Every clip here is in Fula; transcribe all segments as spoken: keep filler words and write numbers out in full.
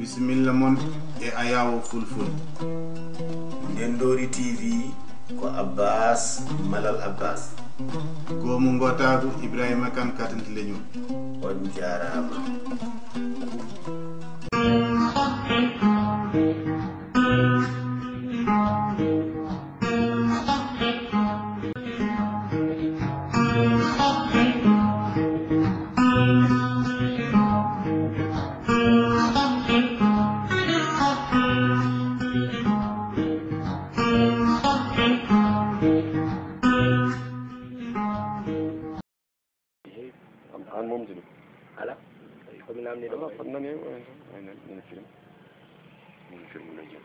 Bisimilla mon e Ayawo Fulful. Ndendoori T V ko Abbas Malal Abbas. Goomu Ngotaagu Ibrahima Kan Katanti Leñol. On jaaraama. An momti ɗum. Ala. Ko mi namni ɗum. Ala, ko nani, ay, ay, nani, nani film. Nani film no jam.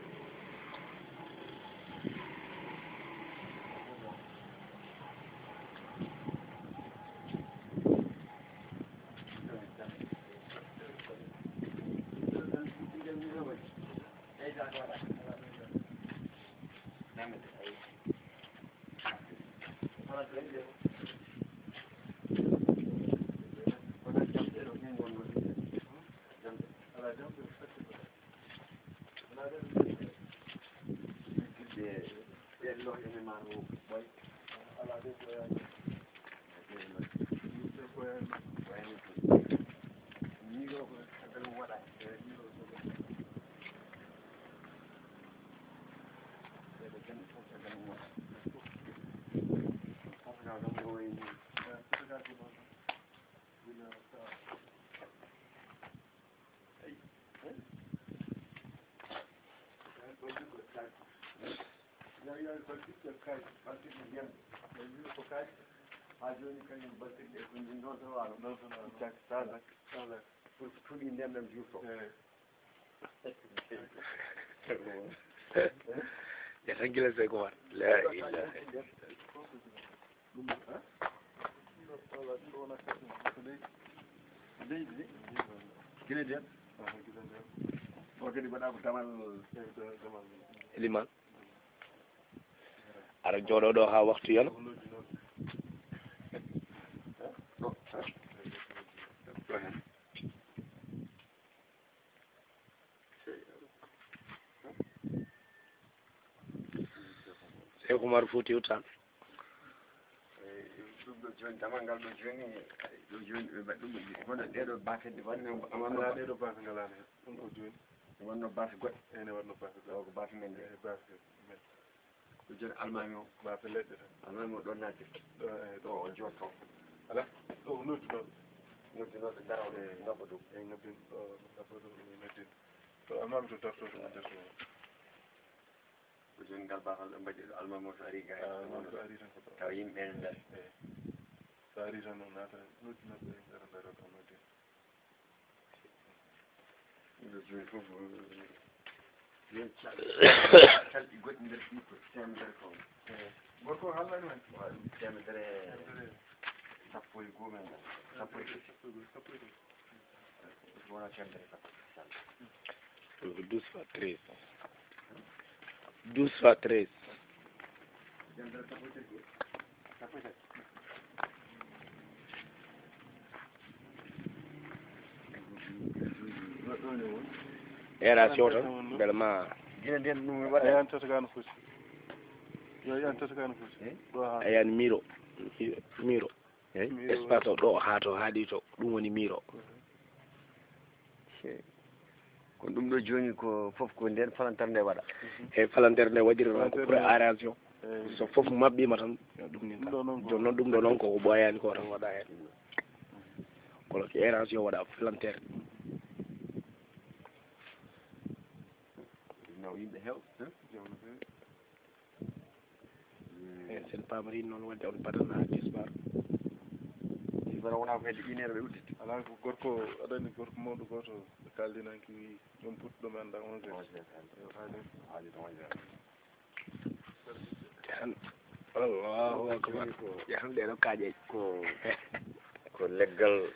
Haa jooni kañum baltirɗe ko ɗum ɗon tan waano. Ɗon tan waano. Ittaaki sala. Sala. Pour que tuuɗi ndiyam ɗam juurto. Eey. Ya tan gila Seeku Umar. La ilaha. Ɗum, ha? Ko leydi. Leydi ni? Gila ndiyam? Aha, gila ndiyam. O kadi mbaɗa ko damal. Eey, da-, damal. Liman. Aɗa jooɗo ɗo haa waktu yona. Seeku Umar Fuutiyu Taal. Ɗum ɗo jooni, damal ngal ɗo jooni, ɗo jooni, ɓe mbaɗi ɗum, kono ɗeɗo baafe ɗe wonno, wonno. Alaa, ɗeɗo baafe ngalaano heen. Ɗum ko jooni. Wonno baafe goɗɗe. Ene wonno baafe goɗɗe. O ko baafe men nde. Eey, baafe men. Ko jooni almaami o. Baafe leɗɗe tan. Almaami o ɗo naati. Ɗo, eey, ɗo o jooɗto. Alaa, ɗo o nodduno. Nodduno ɓe ngara o. Eey. Nodda ɗum. Eey, noddin, o nodda ɗum, noddin. To almaami to darto, to darto. Ko jooni ngal baafal ɓe mbaɗi ɗo, almaami o so ari ga. Ah, almaami o so ari tan ko ɗo. Tawa yimɓe ene nder. Eey. So ari tan o naata, noddinooɓe ɓe ngara, ngara ɗo, noddin. Ɗo jooni fof, jooni cal-, calɗi goɗɗi nder ɗi ko teemedere ko. Eey. Gorko o haalnaani men. Waaw, ɗum teemedere sappo e goo men ngal. Sappo e tati. Sappo e goo, sappo e tati. Wona teemedere sappo. Douze fois treize. Douze fois treize. Era sewta, bel ma. Gila nden ɗum waɗa. Ayan tata kan foti. Yo ayan tata kan foti. Eh? Ɗo ha. Ayan miro. Miro. Eey. Espace o ɗo haa to haaɗi to, ɗum woni miro. Kono ɗum ɗo jooni ko fof ko nden palantere nde waɗa. Eey, palantere nde waɗirata ko pour aération. Eey. So fof maɓɓiima tan, ɗum ni. Ɗum ɗo noon ko jooni noon, ɗum ɗo noon ko ko ɓooyaani ko tan waɗa heen. Kono ko aération waɗa palantere. Naw yimɓe heew, hein? Jaam no feewi. Eey, sen paamri noon, wadde on patanaa tisbaar. Tisbaar wonaa ko hedde une heure ɓe udditi. Alaa, ko gorko, aɗa anndi gorko mawɗo gooto ɓe kaaldinanki, wiyi joom puɗɗo men ɗa onze heures. Onze heures. Eey, haali. Haali ɗo onze heures. Tan. Allahu akbar. Ko, jaham ɗe ɗo kaaƴe. Ko, ko leggal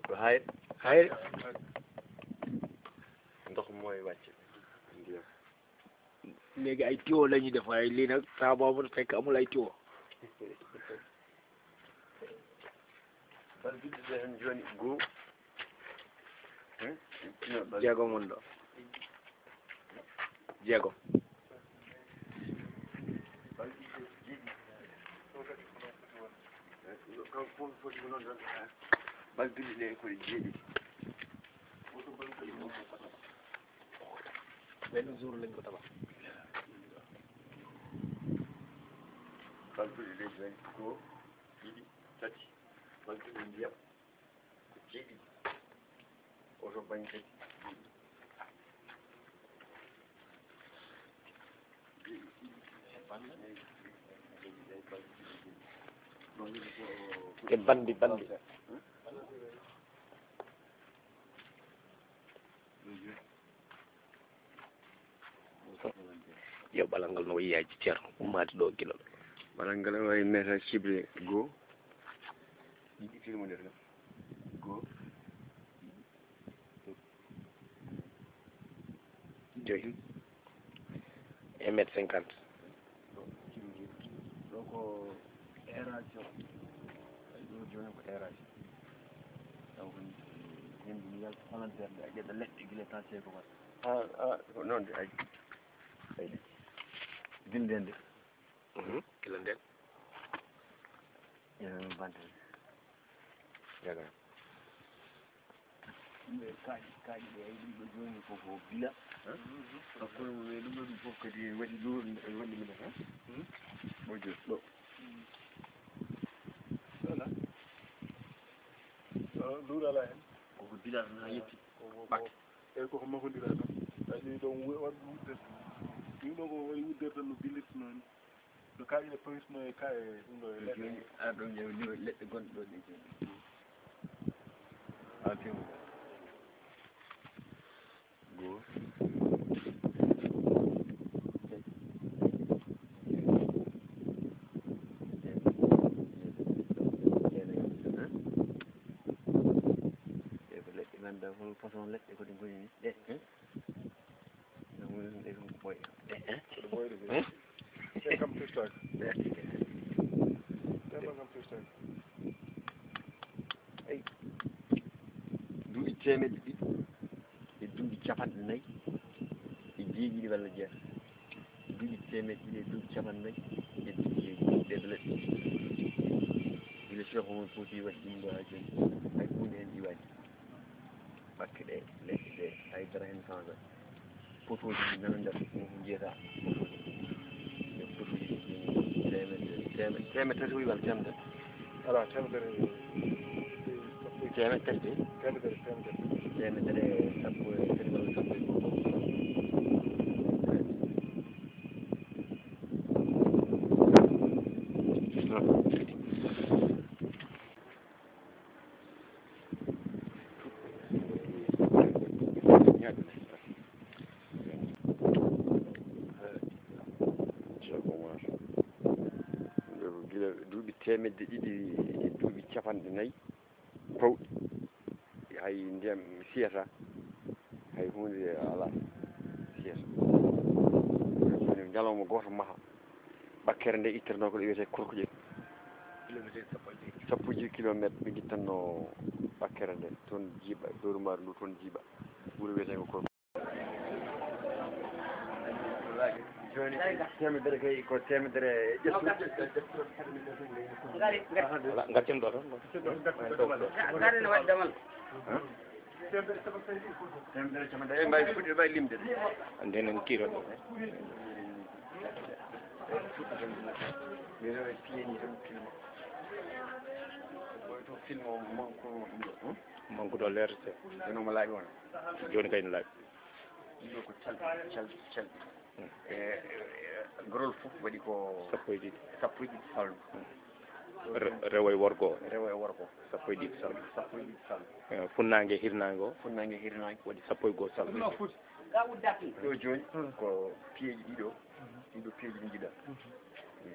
ɗo hayre. Hayre. Ndox mooy wàcc. Ndiyam. Léegi ay tiwo la ñuy def, waaye lii nag saa boobu fekk amul ay tiwo. Bal biddude heen jooni goo. Jeego mon ɗo. Jeego. Kanko fof foti ko noon tan. Balɗe ɗiɗi ɗe ko ɗe jeeɗiɗi. Benn jour lañ ko tabax. Balɗe ɗiɗi ɗe jooni ko ɗiɗi, tati. Balɗe ɗiɗi ndiyam. Ko jeeɗiɗi. Oto baŋ kadi. E bandi, bandi. Yo ɓalal ngal no wayi yaaji ceerno, ummaade ɗo gila ɗo. Ɓalal ngal no wayi meetar cible goo. Ɗiɗi kilo mo nder ɗo. Goo. Joyi. Un mètre cinquante. Ɗo ko aération. Ɗo jooni ko aération. Donc, min mi yalta volontaire de, a ƴetta leɗɗe gila tan sey ko waɗa. Ah, ah, ko noon de, ay. Ay. Gila nden de. Mhm, gila nden. Ene bante. Jaga. Ɓe kaaƴi, kaaƴi ɓe, ay, ɗum ɗo jooni ko, ko gila. Hakkunde mum e ɗum ɗo, ɗum fof kadi waɗi luur, waɗi minen, ha? Ɓojo ɗo. Voilà. Luur alaa heen. Koko bilata na yetti. Koko, koko. Ɓakke. Eyi, koko makondiraa tan. Kadi ɗon waɗi wuddere. Ɗum ɗo ko waɗi wuddere tan no bilirta noon. No kaaƴe ɗe pawirtino e ka-, e ɗum ɗo e leɗɗe. Jooni, aɗa ɗo ƴeewa liwa leɗɗe gonɗe ɗo ɗe jooni. Awa, tewu. Goo. Tati. Jooni. Jooni. Jooni. Ɗe ko leɗɗe ngannduɗaa hol façon leɗɗe ko ɗe ngoni ni. Ɗe, eh? Ɗe kam firtaaka. Ɗe kam firtaaka. Eyi. Duuɓi teemedde ɗiɗi e duuɓi capanɗe nayi e jeeɗiɗi walla jeetati. Duuɓi teemedde ɗiɗi e duuɓi capanɗe nayi e duuɓi jeeɗiɗi. Ɗee ɗo leɗɗe. Gila Cheikh Oumar Fouti waɗi ɗum ɗo haa jooni. Hay huunde heen iwaani. Ɓakke ɗe, leɗɗe ɗe, hay dara heen changé. Potooji ɗi nana nder, ɗum ko njiyataa. Potooji ɗi. Ɗe potooji ɗi jooni teemedde, teemedde, teemedde tati woni walla teemedere? Alaa, teemedere, teemedere tati de. Teemedere, teemedere. Teemedere sappo e tati walla sappo e go'o. Ceerno Oumar. Nde ko gila duuɓi teemedde ɗiɗi e duuɓi capanɗe nayi pawɗi. Hay ndiyam siyata, hay huunde alaa siyata. Jooni ñalawma gooto maha. Ɓakkere nde ittirnoo ko ɗo wiyetee Korkoƴel. Kilomètre sappo e joy. Sappo e joy kilomètre ɓe ngittanno ɓakkere nde. Toon jiiɓa, dowru maaru ndu toon jiiɓa. Wuro wiyetee ko Korkoƴel. Jooni teemedere kay ko teemedere ƴettu. Voilà, ngarten ɗo tan. Ngari no waɗi damal. Teemedere capanɗe nayi, mbawi fuɗɗi, mbawi limde. Nden en kiiro ɗo. Mino e piyeni tan film. Boy to film o manque ɗum ɗo. Manque ɗo leerde. Eno mo laaɓi wona. Jooni kay no laaɓi. Ɗum ɗo ko calɗi, calɗi, calɗi. E, e, gorol fof waɗi ko sappo e ɗiɗi. Sappo e ɗiɗi salɗi. Re-, rewo e worgo. Rewo e worgo. Sappo e ɗiɗi salɗi. Sappo e ɗiɗi salɗi. E, funnaange e hirnaange o. Funnaange e hirnaange. Waɗi sappo e go'o salɗi. Ɗo jooni ko piyeeji ɗiɗo. Ɗiɗo piyeeji ɗi njiɗa.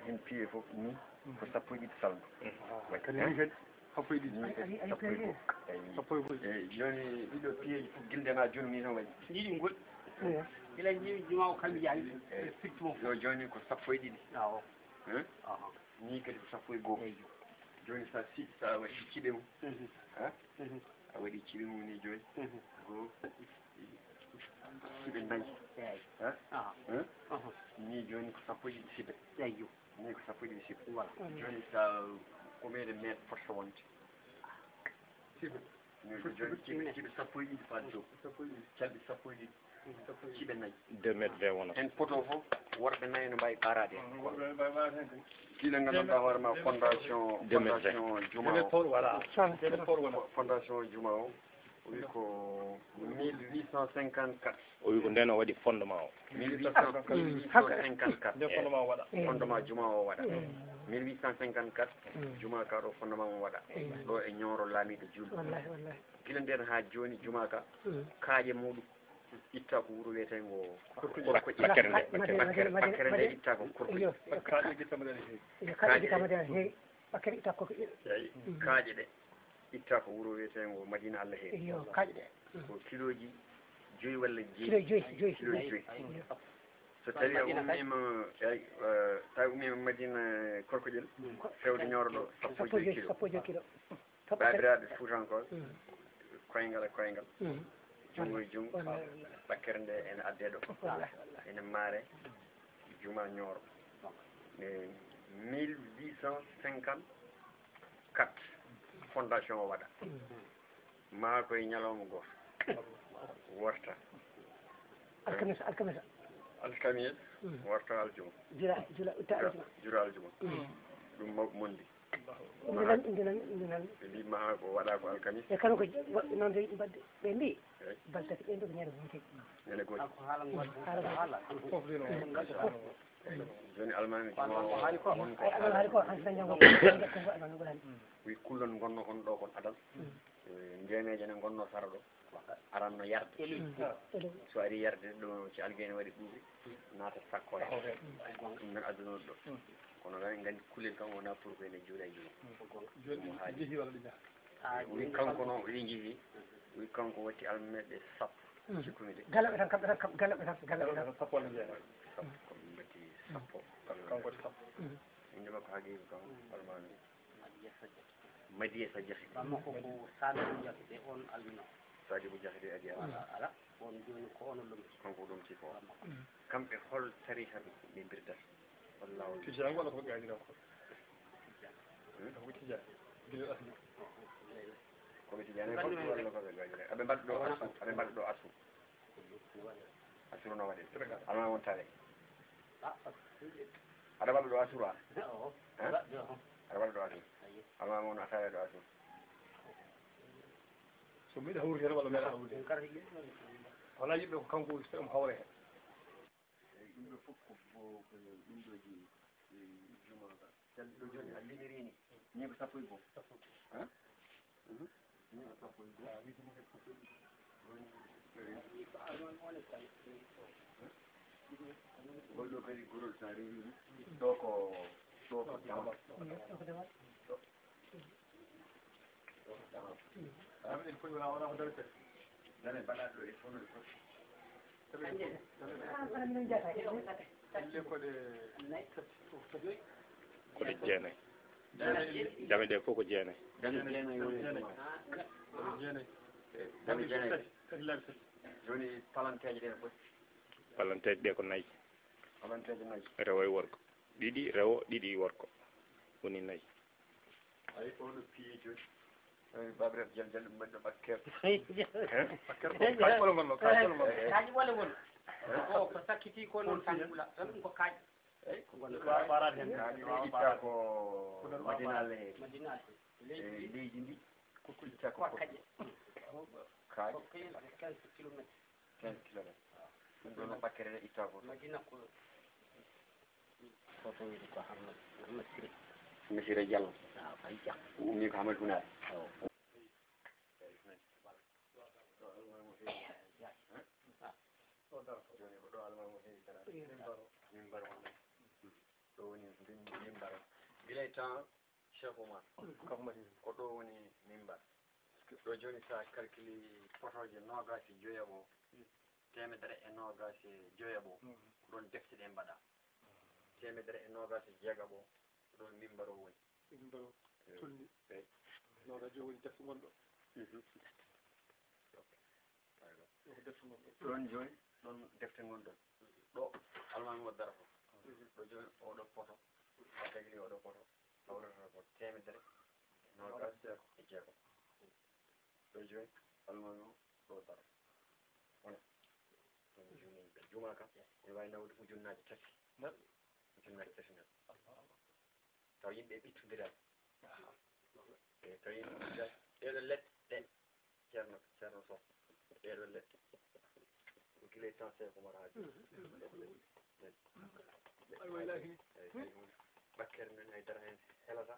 Heen piye fof ni ko sappo e ɗiɗi salɗi. Waɗi. Kadi ni kadi. Sappo e ɗiɗi. Ni kadi sappo e go'o. Eyi. Sappo e go'o. Eyi, jooni ɗiɗo piyeeji fof gilde ma jooni ni tan waɗi. Ɗiɗi ngol. Eyi. Gila jiwi juma o kamɓe jaawi. Eyi. Effectivement. Yo jooni ko sappo e ɗiɗi. Awo. Hein? Aha. Ni kadi ko sappo e go'o. Eyi. Jooni sa si, sa waɗi ciɓe mum. Mhm. Hein? Mhm. A waɗi ciɓe mum ni jooni. Mhm. Go'o. Ciɓe nayi. Eyi. Hein? Aha. Jooni ko sappo e ɗiɗi siɓe. Eyyo. Ni ko sappo e ɗiɗi siɓe. Voilà. Jooni sa, combien de mètres fotata wonde? Siɓe. Ni ko jooni siɓe, siɓe sappo e ɗiɗi faa joom. Sappo e ɗiɗi. Calɗi sappo e ɗiɗi. Sappo e ɗiɗi. Siɓe nayi. Deux mètres vingt wonata. En poto fof, worɓe nayi no mbaawi ɓaaraade. Worɓe nayi mbaawi ɓaaraade heen kay. Kii ɗo nganndanɗaa hoore ma fondation, deux mètres vingt. Fondation Juma o. Deux mètres vingt, voilà. Deux mètres vingt, voilà. Fondation Juma o. O wi ko mille huit cent cinquante-quatre. O wi ko nden o waɗi fondement o. Mille huit cent, mille huit cent cinquante-quatre. Nde fondement o waɗa. Fondement juma o waɗa. Mille huit cent cinquante-quatre, juma ka ɗo fondement o waɗa. Ɗo e Ñooro laamiiɗo julɓe. Wallahi, wallahi. Gila nden haa jooni juma ka, kaaƴe muɗum itta ko wuro wiyeteengo Korkoƴel. Bakkere nde, bakkere, bakkere nde itta ko Korkoƴel. Iyo, kaaƴe itta ko Korkoƴel. Iyo, kaaƴe itta ko Korkoƴel. Eyi, kaaƴe ɗe itta ko wuro wiyeteengo Madina Allah heen. Iyo, kaaƴe ɗe. Ko kilooji joyi walla jeeɗiɗi? Kilo joyi, joyi. Kilo joyi. Iyo. So tawi a ummiima, eyi, eh, tawi ummiima Madina Korkoƴel, fewde Ñooro ɗo, sappo e joyi kilo. Sappo e joyi kilo. Baabiraaɓe Fuutankooɓe, koyngal e koyngal, junngo e junngo, wallahi, wallahi, bakkere nde ene addee ɗo. Wallahi, wallahi. Ene maare juma Ñooro. E mille huit cent cinquante-quatre, fondation o waɗa. Maa koye ñalawma gooto. Worta. Alkamisa, alkamisa. Alkamisa, worta aljuma. Jura, jura, utta aljuma. Jura aljuma. Ɗum mawɓe mon ndi. Inde nan, inde nan, inde nan. Ɓe mbi maa ko waɗa ko alkamisa. E kano ko wa-, noon de mbaɗde. Ɓe mbi, eyi, baltati ɓe mbi ko ñande gootel. Ñande gootel. Haala ngol. Haala ngol. Fof de noon. Fof. Eyi. Jooni almaami juma o, won ko almaami haali ko, han tan janngo ko, ko almaami ko hen. Wi kullon ngonno on ɗo kon adal. Eh, ndeemeeje ne ngonno sara ɗo. Aran no yarde. So ari yarde ɗo ci algeene waɗi ɓuuɓri, naata sakko heen. Ɗum nan adduno ɗo. Kono noon en nganndi kulel kam wona pour ko ene juula e juula. Jooni ɗi njehi walla ɗi njaha? Wi kanko noon, wi njehi. Wi kanko watti almeɓe sappo. Cikkumi de. Galaɓe tan, kamɓe tan, kam-, galaɓe tan, galaɓe tan. Sappo walla jeeɗiɗi? Sappo, ko ɓe mbatti sappo. Kanko waɗi sappo. Innde makko haqiiqi kam, almaami. Madiya Sajjaki. Bamako ko Sadibou Diakité on almino. Sadibou Diakité adi ala. Ala, on jooni ko ono lomti. Kanko lomti ko. Bamako. Kamɓe hol tariha ɓe, ɓe mbirdata? Walla on Tijaan walla ko ɓe gaadira ko? Hmm? Ko Tijaan. Gila asli. Ko ɓe Tijaan ko walla ko ɓe gaadira? Aɓe mbaɗa ɗo asu, aɓe mbaɗa ɗo asu. Asuru no waɗi. Alma on tawe. Aɗa waɗa ɗo asuru a? Aɗa waɗa ɗo asuru. Alma on a tawe ɗo asuru. So miɗo hawri heen walla mi alaa hawri heen. Wala yimɓe ko kanko woni so omo hawra heen. Eyi, ɗum ɗo fof ko bo-, ko ɗum ɗo jeyi, e, juma ka. Calɗi ɗo jooni a limiri ni. Ni ko sappo e goo. Sappo e goo. Hein? Mhm. Ni ko sappo e goo. Ngol ɗo kadi gorol sa rewi ɗum. Ɗo ko, ɗo ko dama. Ko ɗe jeenayi. Dame ɗe fof ko jeenayi. Dame jeenayi woni e juma. Dame jeenayi. Dame jeenayi. Jooni palanteeje ɗe no foti? Palanteeje ɗe ko nayi. Palanteeje nayi. Rewo e worgo. Ɗiɗi rewo, ɗiɗi worgo. Woni nayi. Ayi, ko hono piiji jooni. Eyi, Babiraaɓe Jal Jal, ɗum mbaɗi ɗo ɓakkere. Ɓakkere ko kaaƴe ɓole ngonno, kaaƴe ɓole ngonno. Kaaƴe ɓole ngonno. O ko sakkiti ko noon tan gula, tan ɗum ko kaaƴe. Eyi, ko ngonno. Wa-, waɗaade heen. Kaaƴe ɗe itta ko Madina Alla heen. Madina Alla heen. Leydi ndi. Leydi ndi. Ko itta ko kaaƴe. Kaaƴe. Ko quinze kilomètres. Quinze kilomètres. Ɗum ɗo no ɓakkere nde itta ko. Madina ko Hoto wiyde ko Hammat, Hammat Siré. Hammat Siré Diallo. Ah, fay jam. Ko ummi ko Hammat Hunaare. Awa. Jooni ko ɗo almaa mo heewi kala. Mimbar. Mimbar on. Ɗo woni mim-, mimbar on. Gila e temps Cheikh Oumar. Ko ɗo woni mimbar. Ɗo jooni so a calculi potooje noogaas e joyaɓo, teemedere e noogaas e joyaɓo, ko ɗoon defte ɗe mbaɗa. Teemedere e noogaas e jeegaɓo, ko ɗoon mimbar o woni. Mimbar o tolni. Eyi. Noogaas e joyi woni defte ngonɗo. Mhm. Ɗo ko defte ngonɗo. Ɗoon jooni, ɗoon defte ngonɗon. Ɗo almaami o darto. Ɗo jooni oɗo poto, a tagli oɗo poto, hawrata ko teemedere noogas e jeegom. Ɗo jooni almaami o ɗo daro. Wona. Ɗum juuni ɓe juuma kam, ene waawi nawde ujunnaaji tati. Ujunnaaji tati nan. Taw yimɓe ɓittondiraani. E taw yimɓe ɓittondiraani. Ɗeɗo leɗɗe. Ceerno, Ceerno Sow, ɗeɗo leɗɗe. Ko gila e temps Seeku Umar haa jooni. Ay, wallahi. Eyi, hay huunde. Ɓakkere nden hay dara heen helata,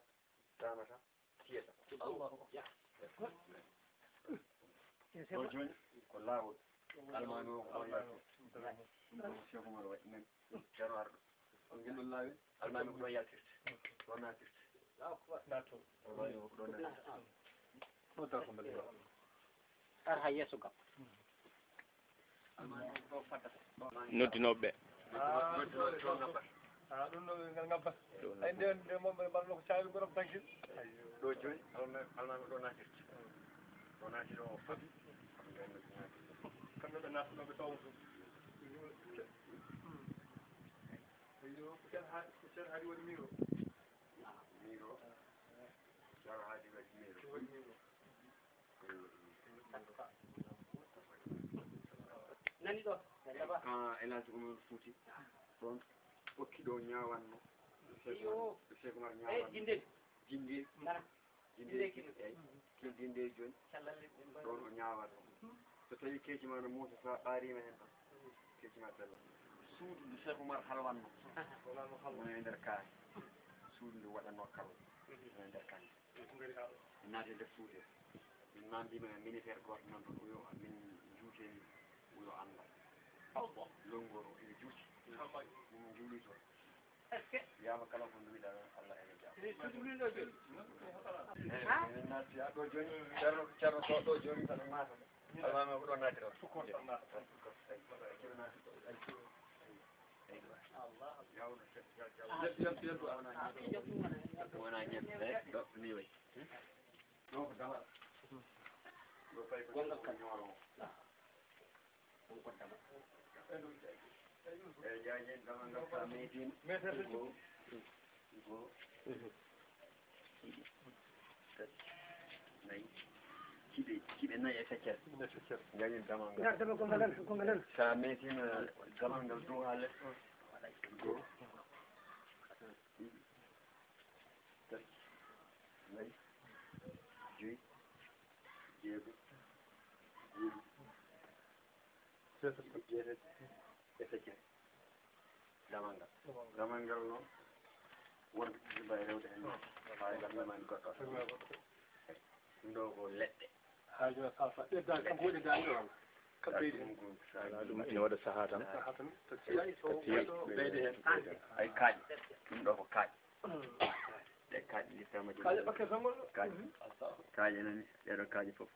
saamata, tiyata. Allahu Akbar. Ɗo jooni ko laawol. Almaami o ko ɗo yalti. Ɗum Seeku Umar waɗi men. Ceerno Arɗo. On ngel ɗon laawi. Almaami ko ɗo yaltirta. Ɗo naatirta. Almaami o ko ɗo naatirta. Ar ha yeeso gam. Noddinooɓe ɓe. Ah, ɗum ɗo ngal ngabba. Ay, nden, nden moom, ɓe mbaɗa ko caabi gorok taggi. Ɗo jooni, almaami, almaami ɗo naatirta. Ɗo naati ɗo o fabi. Kamɓe ɓe naatnooɓe taw ɗum. Eyo, ko Ceerno Haadi, ko Ceerno Haadi waɗi miiro. Miiro. Ceerno Haadi waɗi miiro. Waɗi miiro. Nani ɗo? Kan El Hadji Oumar Fouti. Ɗon okki ɗo ñaawanno. Iyo. Cheikh Oumar ñaawanno. Jinde. Jinde. Nana. Jinde. Jinde kino. Eyi. Kin jinde jooni. Callalle ɗen mbaɗi. Ɗon o ñaawanno. So tawi keeci ma no muusa, so a ɓaariima heen tan, keeci ma sella. Suudu ndu Cheikh Oumar halwanno, wona e nder kaari. Suudu ndu waɗanno kalo, wona e nder kaari. Min naati e nder suudu he. Min namndii ma e ministère gooto nan ɗon, o yo min njuutee ni, o yo annda. Longoro ene juuti. Min njuulii toon. Est-ce que wiyaama kala ko nduwiɗaa ɗon, Allah ene jaɓa. Eyi, min naati haa ɗo jooni, Ceerno, Ceerno Sow ɗo jooni, tan maata. Almaami o ko ɗo naati ɗon. Wona ñebbe, eyi, ɗo ni wayi. Ɗo ko damal. Ɗo fayi ko ñooro. Ɗum ko damal. Eyi, jaaji, damal ngal sa meeting. Go. Go. Ɗiɗi. Tati. Nayi. Kiɓe, kiɓe nayi e feccere. Jaaji, damal ngal. Ngar damal ko ngal, ko ngal. Sa meeting, damal ngal dow haa les. Go. Ɗiɗi. Tati, nayi, joyi, jeego, jeego, jeetati, e feccere. Damal ngal. Damal ngal noon, wonɓe ɗiɗi mbawi rewde heen. Fayda mem goɗɗo. Ɗum ɗo ko leɗɗe. Haaju ma fafa. Ɓeddaani kam ko woni daani ɗo. Kam ɓeydi heen. Ɗum ina waɗa sahaa tan. Sahaa tan. Tawi so ɓeyde heen. Ay kaaƴe. Ɗum ɗo ko kaaƴe. Ɗe kaaƴe littaama ɗum. Kaaƴe ɓakke tan ngol. Kaaƴe. Kaaƴe nani. Ɗeɗo kaaƴe fof.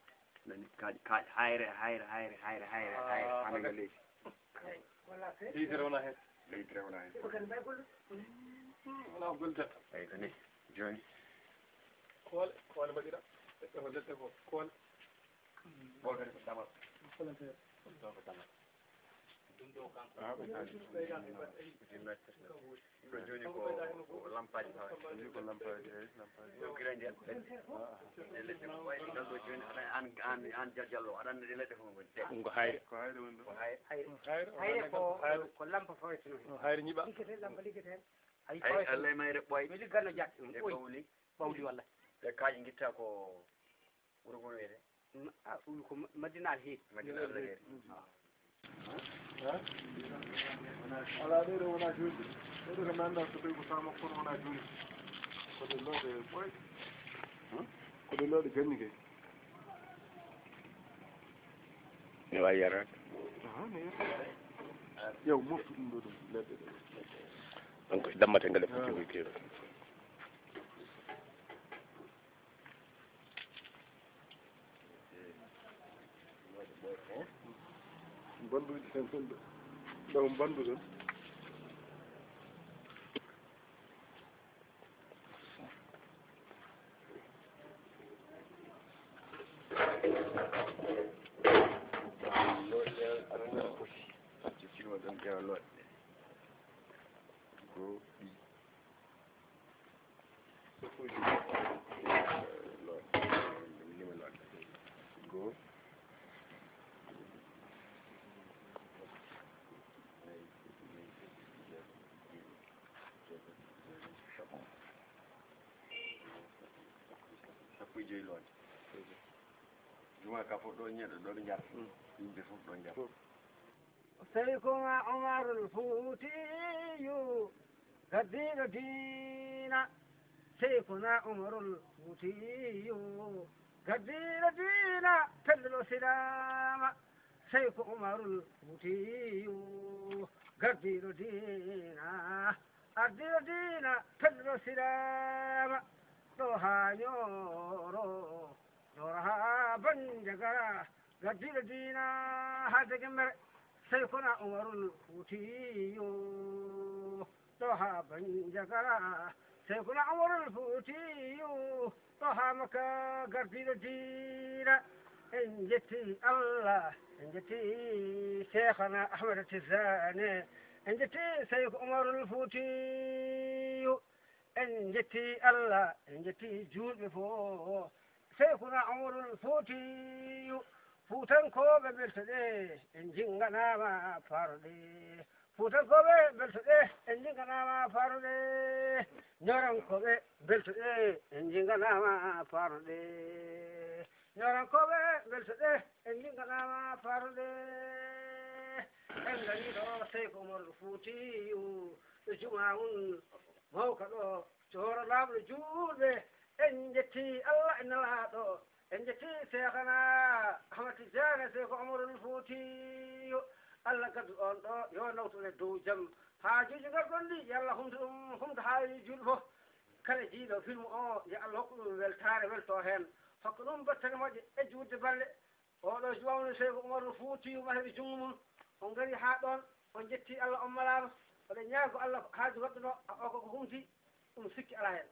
Nani kaaƴe, kaaƴe. Hayre, hayre, hayre, hayre, hayre, hayre. Hana nga leydi. Leydi rewna heen. Leydi rewna heen. Wala ko golle tan. Eyi, ko ni. Jooni. Koole, koole mbaɗira. Ɓe ko leɗɗe ko koole. Ɓoogere ko damal. Ɗo ko damal. Ɗum ɗo kanko. Ah, ɓe kaali. Ɗo jooni ko, ko lampaaji fawata. Ɗum ko lampaaji, eyi, lampaaji. Ɗo gila ndiyam ɓenndi. Ah, ah. Ɗe leɗɗe ko wayi ngal ɗo jooni, aɗa an, an, an Jal-, Jallo, aɗa anndi ɗe leɗɗe ko ngoni. Ɗum ko hayre. Ko hayre woni ɗo. Ko hayre. Hayre. Hayre, hayre ko, hayre. Ko lampa fawata noon. Ɗum hayre ñiɓa. Liggete, lampa liggete heen. Ay, ay, fawata Allah e mayre ɓooy. Mi ligganno jakke ɗum. Ɗe ɓooy. Ɓawli. Ɓawli walla. Ɗe kaaƴe ngitta ko wuro ngo wiyetee? Ma-, a, ɗum ko Ma-, Madina Alheri. Madina Alheri. Ah. Alaa, ɗee ɗoo wonaa juulde. Ɗee ɗoo ko mi anndaa so tawi ko saama kono wonaa juulde. Ko ɗe looɗe ɓooyɗe. Ko ɗe looɗe ganni kay. Ne waawi yaraade. Aha, ne yaraade. Ƴeew, moftu ɗum ɗoo ɗum, leɗɗe ɗe. Donc, dammate ngal e foti jogi keeru. Mbanduuji tan, tan ɗo, ɗo mbandu tan. Loɗɗe, aɗa nana foti. Jokkirma ɗon ƴeewa loɗɗe. Go. Ɗiɗi. Sappo e jowi. Looɗe. Lima looɗe. Go. Sappo e jowi looɗe. Juma ka fof ɗo ñeɗo ɗo ɓe njarat. Yimɓe fof ɗo njarat. Seykuna Umarul Fuutiyu, gaddiiɗo diina. Seykuna Umarul Fuutiyu, gaddiiɗo diina, pelluɗo silaama. Seyku Umarul Fuutiyu, gaddiiɗo diina, ardiiɗo diina, pelluɗo silaama. Ɗo haa Ñooro, Joor haa Banjagara, gaddiiɗo diina haa Degembere, Seykuna Umarul Fuutiyu. Ɗo haa Banjagara, Seykuna Umarul Fuutiyu. Ɗo haa Makka, gardiiɗo diina. En njetti Allah, en njetti Seekhana Ahmada Tijaani, en njetti Seyku Umarul Fuutiyu. En njetti Allah, en njetti juulɓe fof. Seykuna Umarul Fuutiyu, Fuutankooɓe mbeltoɗe, en njinnganaama parɗe. Fuutankooɓe mbeltoɗe, en njinnganaama parɗe. Ñoorankooɓe mbeltoɗe, en njinnganaama parɗe. Ñoorankooɓe mbeltoɗe, en njinnganaama parɗe. En ngari ɗo Seyku Umarul Fuutiyu, ɗo jumaa mum mawka ɗo. Joor laamɗo juulɓe, en njetti Allah e Nelaaɗo, en njetti Seekhana Ahmad Tijaani, Seyku Umarul Fuutiyu. Allah gaddu on ɗo, yo nawtu e dow jam. Haajuuji ngarɗon ɗi, yo Allah humtu ɗum, humtu haajuuji juulɓe fof. Kala jiiɗo film o, yo Allah hokku ɗum weltaare, welto heen. Hokka ɗum battane moƴƴe e juutde balle. Oɗo jumaa woni Seyku Umarul Fuutiyu, mahiri junngo mum. On ngari haa ɗoon, on njetti Allah, on malaama. Oɗon ñaago Allah haaju goɗɗo ɗo, a o koko humti, ɗum sikki alaa heen.